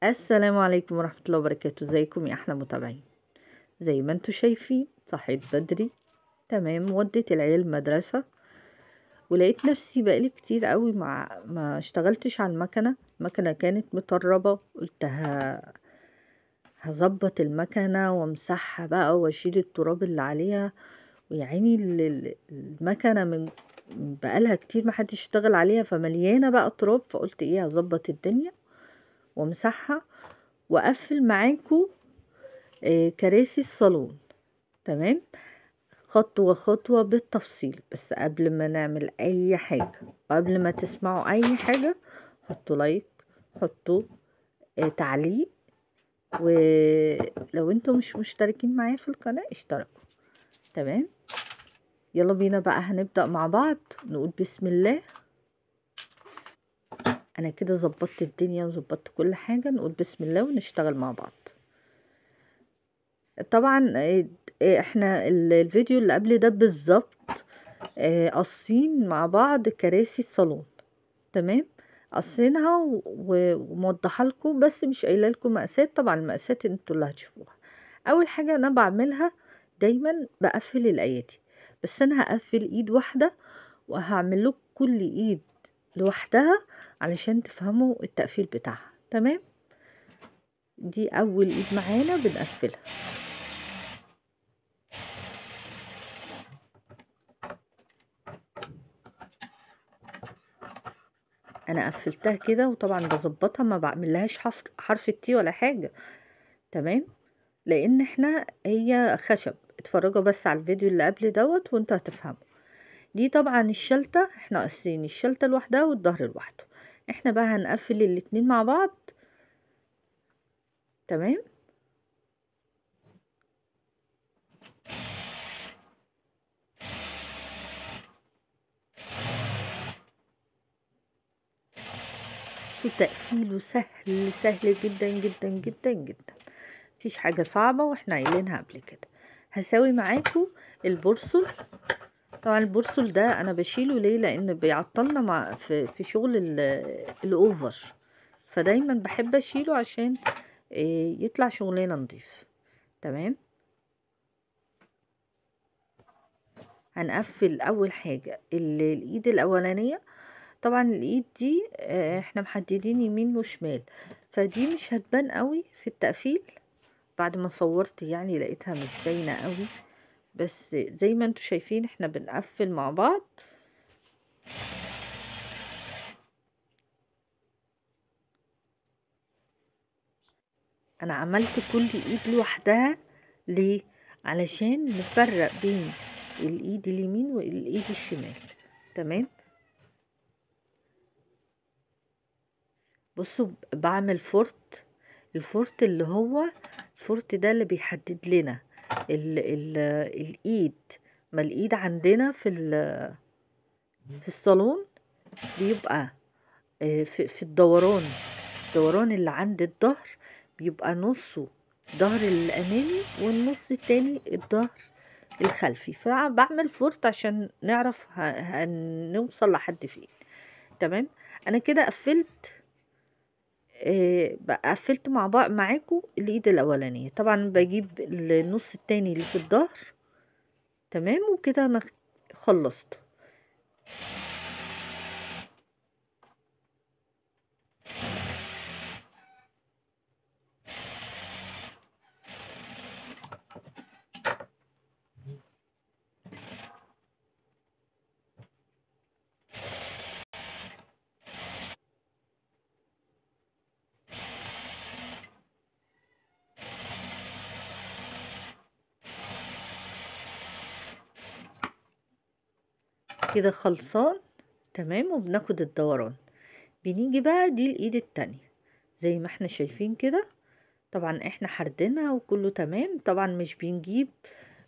السلام عليكم ورحمة الله وبركاته. ازيكم يا احلى متابعين؟ زي ما انتم شايفين صحيت بدري، تمام، وديت العيال المدرسة، ولقيت نفسي بقالي كتير قوي ما اشتغلتش على المكنة. المكنة كانت مطربة، قلت هظبط المكنة وامسحها بقى واشيل التراب اللي عليها. ويا عيني المكنة من بقالها كتير ما حدش اشتغل عليها، فمليانة بقى تراب. فقلت ايه، هظبط الدنيا وامسحها واقفل معاكم كراسي الصالون، تمام، خطوة خطوة بالتفصيل. بس قبل ما نعمل اي حاجة وقبل ما تسمعوا اي حاجة، حطوا like، حطوا تعليق، ولو انتم مش مشتركين معايا في القناة اشتركوا، تمام. يلا بينا بقى هنبدأ مع بعض، نقول بسم الله. انا كده ظبطت الدنيا وظبطت كل حاجة، نقول بسم الله ونشتغل مع بعض. طبعا احنا الفيديو اللي قبل ده بالظبط قصين مع بعض كراسي الصالون، تمام، قصينها وموضحه لكم، بس مش قايله لكم مقاسات. طبعا المقاسات انتوا اللي هتشوفوها. اول حاجه انا بعملها دايما بقفل الايادي، بس انا هقفل ايد واحده وهعمل لكم كل ايد لوحدها علشان تفهموا التقفيل بتاعها، تمام. دي اول ايد معانا بنقفلها. انا قفلتها كده، وطبعا بظبطها، ما بعملهاش حرف التي ولا حاجه، تمام، لان احنا هي خشب. اتفرجوا بس على الفيديو اللي قبل دوت وانتوا هتفهموا. دي طبعا الشلته، احنا قاسين الشلته لوحدها والظهر لوحده، احنا بقى هنقفل الاتنين مع بعض، تمام. تقفيله سهل سهل جدا جدا جدا جدا، مفيش حاجة صعبة واحنا قايلينها قبل كده. هساوي معاكم البرسل. طبعا البرسل ده انا بشيله ليه؟ لان بيعطلنا مع في شغل الاوفر، فدايما بحب اشيله عشان يطلع شغلنا نضيف، تمام. هنقفل اول حاجة الايد الاولانية. طبعا الايد دي احنا محددين يمين وشمال، فدي مش هتبان قوي في التقفيل. بعد ما صورت يعني لقيتها مش باينه قوي، بس زي ما انتوا شايفين احنا بنقفل مع بعض. انا عملت كل ايد لوحدها ليه؟ علشان نفرق بين الايد اليمين والايد الشمال، تمام. بصوا بعمل فرط، الفرط اللي هو الفرط ده اللي بيحدد لنا ال ال الايد. ما الايد عندنا في الصالون بيبقى في الدوران، الدوران اللي عند الظهر بيبقى نصه ظهر الامامي والنص التاني الظهر الخلفي، فبعمل فرط عشان نعرف هنوصل لحد فين، تمام. انا كده قفلت قفلت مع بعض معاكم الايد الاولانيه. طبعا بجيب النص التاني اللي في الظهر، تمام، وكده انا خلصت. كده خلصان، تمام. وبناخد الدوران، بنيجي بقى دي الايد التانية زي ما احنا شايفين كده. طبعا احنا حردينها وكله تمام. طبعا مش بنجيب،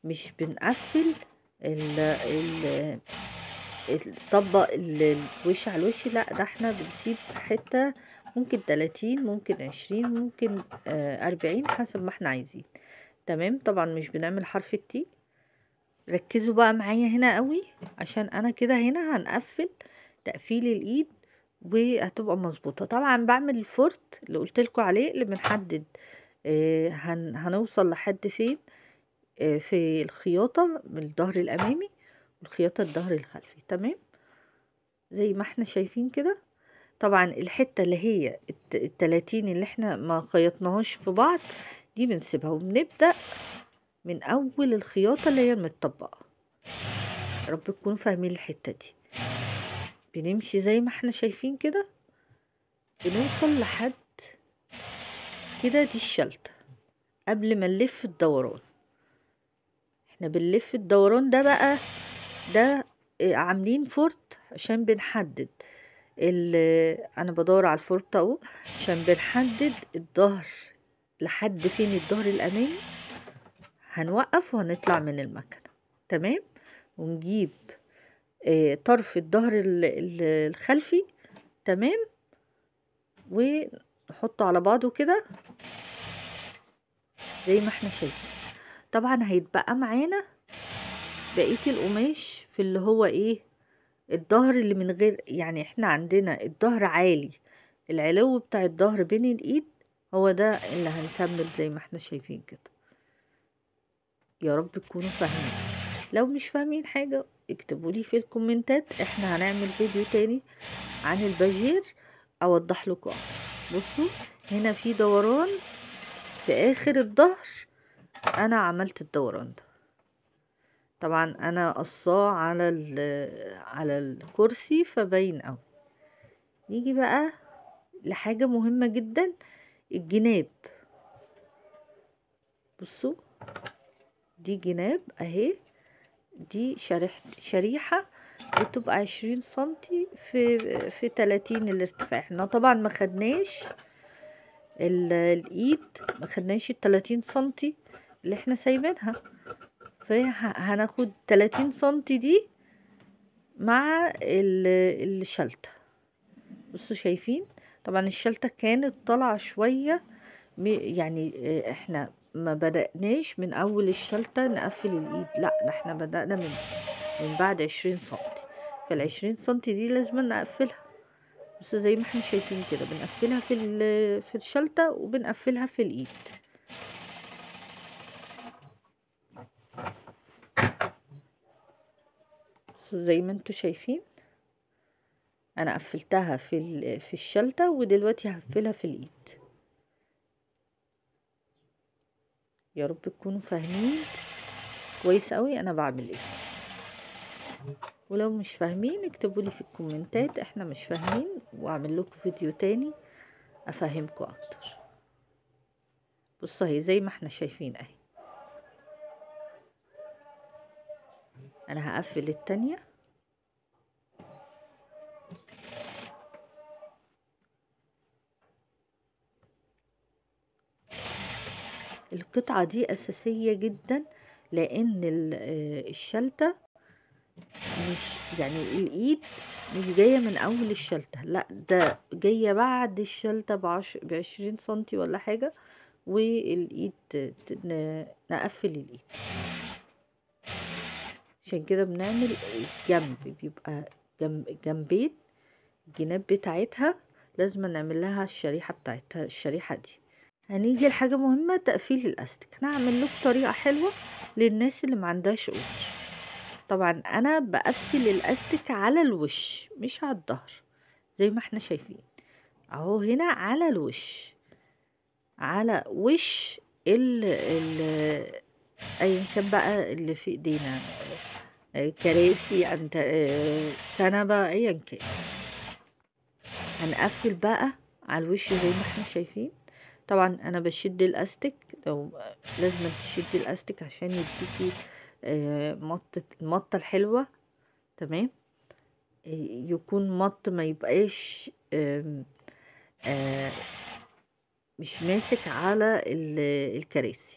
مش بنقفل ال الطبق الوش على الوش، لا ده احنا بنسيب حتة، ممكن 30 ممكن 20 ممكن 40 حسب ما احنا عايزين، تمام. طبعا مش بنعمل حرف التي. ركزوا بقى معايا هنا قوي، عشان انا كده هنا هنقفل تقفيل الايد وهتبقى مظبوطة. طبعا بعمل الفرط اللي قلت لكم عليه، اللي بنحدد هنوصل لحد فين في الخياطة من الظهر الامامي والخياطه الظهر الخلفي. تمام زي ما احنا شايفين كده. طبعا الحتة اللي هي 30 اللي احنا ما خيطناهاش في بعض دي بنسيبها، وبنبدا من اول الخياطة اللي هي المتطبقه. يا رب تكونوا فاهمين الحتة دي. بنمشي زي ما احنا شايفين كده، بنوصل لحد كده. دي الشلته قبل ما نلف الدوران. احنا بنلف الدوران ده بقى، ده عاملين فرط عشان بنحدد انا بدور على الفرط اهو، عشان بنحدد الظهر لحد فين. الظهر الامامي هنوقف وهنطلع من المكنه. تمام، ونجيب طرف الظهر الخلفي. تمام، ونحطه على بعضه كده زي ما احنا شايفين. طبعا هيتبقى معانا بقية القماش في اللي هو ايه، الظهر اللي من غير، يعني احنا عندنا الظهر عالي، العلو بتاع الظهر بين الايد هو ده اللي هنكمل زي ما احنا شايفين كده. يا رب تكونوا فاهمين. لو مش فاهمين حاجة اكتبوا لي في الكومنتات، احنا هنعمل فيديو تاني عن الباجير اوضح لكم اكتر. بصوا هنا في دوران في اخر الظهر، انا عملت الدوران ده. طبعا انا قصاه على الكرسي فباين قوي. نيجي بقى لحاجة مهمة جدا، الجناب. بصوا دي جناب اهي، دي شريحة بتبقى 20 سنتي في 30 الارتفاع. احنا طبعا ما خدناش الايد، ما خدناش 30 سنتي اللي احنا سايبينها، فهناخد 30 سنتي دي مع الشلتة. بصوا شايفين، طبعا الشلتة كانت طالعة شوية، يعني احنا ما بدأناش من اول الشلتة نقفل الايد، لا ده احنا بدأنا من بعد 20 سنتي، فال20 سنتي دي لازم نقفلها. بصوا زي ما احنا شايفين كده، بنقفلها في الشلتة وبنقفلها في الايد. بصوا زي ما انتوا شايفين انا قفلتها في الشلتة، ودلوقتي هقفلها في الايد. يا رب تكونوا فاهمين كويس قوي انا بعمل ايه، ولو مش فاهمين اكتبوا لي في الكومنتات احنا مش فاهمين، واعمل لكم فيديو تاني افهمكم اكتر. بصوا اهي زي ما احنا شايفين اهي، انا هقفل التانية. القطعة دي أساسية جدا، لأن الشلتة مش يعني الإيد مش جاية من أول الشلتة، لا ده جاية بعد الشلتة ب20 سنتي ولا حاجة، والإيد نقفل الإيد. عشان كده بنعمل جنب، بيبقى جنبين الجناب بتاعتها لازم نعمل لها الشريحة بتاعتها، الشريحة دي. هنيجي لحاجة مهمة، تقفيل الاستك. انا هعمل لكم طريقة حلوة للناس اللي ما عندهاش قوط. طبعا انا بقفل الاستك على الوش مش على الظهر زي ما احنا شايفين اهو، هنا على الوش، على وش ال ايا كان بقى اللي في ايدينا، كراسي، كنبة، ايا كان. هنقفل بقى على الوش زي ما احنا شايفين. طبعا انا بشد الاستك، لو لازم تشدي الاستك عشان يديكي المطه الحلوة. تمام، يكون مط، ما يبقاش مش ماسك على الكراسي.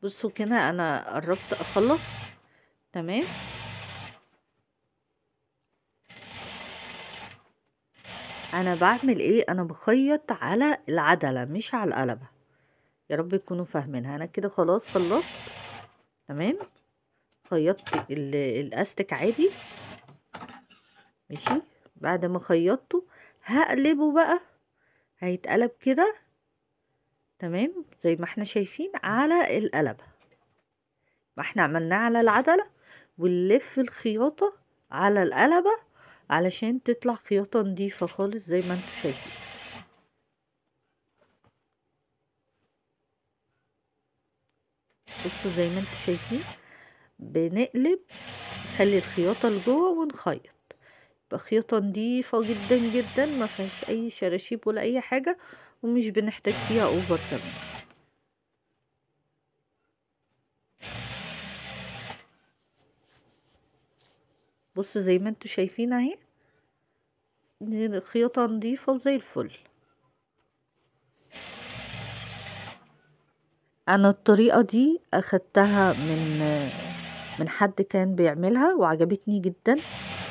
بصوا كده انا قربت اخلص. تمام، انا بعمل ايه؟ انا بخيط على العدله مش على القلبه، يا رب يكونوا فاهمينها. انا كده خلاص خلصت، تمام. خيطت الاستك عادي، ماشي. بعد ما خيطته هقلبه بقى، هيتقلب كده، تمام، زي ما احنا شايفين على القلبه. ما احنا عملناه على العدله، ونلف الخياطة على القلبه علشان تطلع خياطة نظيفة خالص زي ما انتم شايفين. بصوا زي ما انتم شايفين بنقلب، نخلي الخياطة لجوه ونخيط، يبقى خياطة نظيفة جدا جدا، ما فيهاش اي شراشيب ولا اي حاجة، ومش بنحتاج فيها over كمان. بصوا زي ما انتم شايفين اهي، خياطة نظيفة وزي الفل. انا الطريقة دي اخدتها من حد كان بيعملها وعجبتني جدا،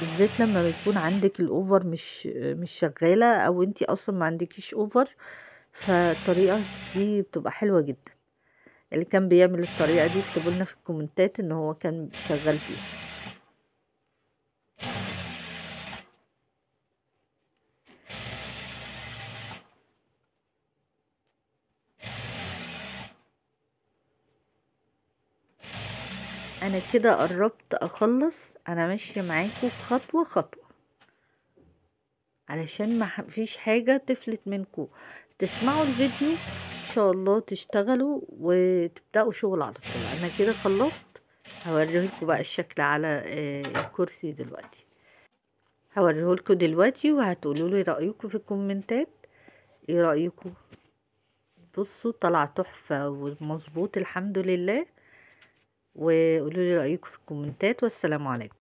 بالذات لما بيكون عندك ال over مش شغالة، او انتي اصلا ما عندكيش over، فالطريقه دي بتبقى حلوة جدا. اللي كان بيعمل الطريقة دي اكتبوا لنا في الكومنتات ان هو كان شغال فيها. انا كده قربت اخلص، انا ماشية معاكم خطوة خطوة علشان ما فيش حاجة تفلت منكم. تسمعوا الفيديو ان شاء الله تشتغلوا وتبداوا شغل على طول. انا كده خلصت، هوريهولكم بقى الشكل على الكرسي دلوقتي، هوريهولكم دلوقتي وهتقولوا لي رايكم في الكومنتات، ايه رايكم؟ بصوا طلع تحفة ومظبوط الحمد لله. وقولوا لي رأيكم في الكومنتات، والسلام عليكم.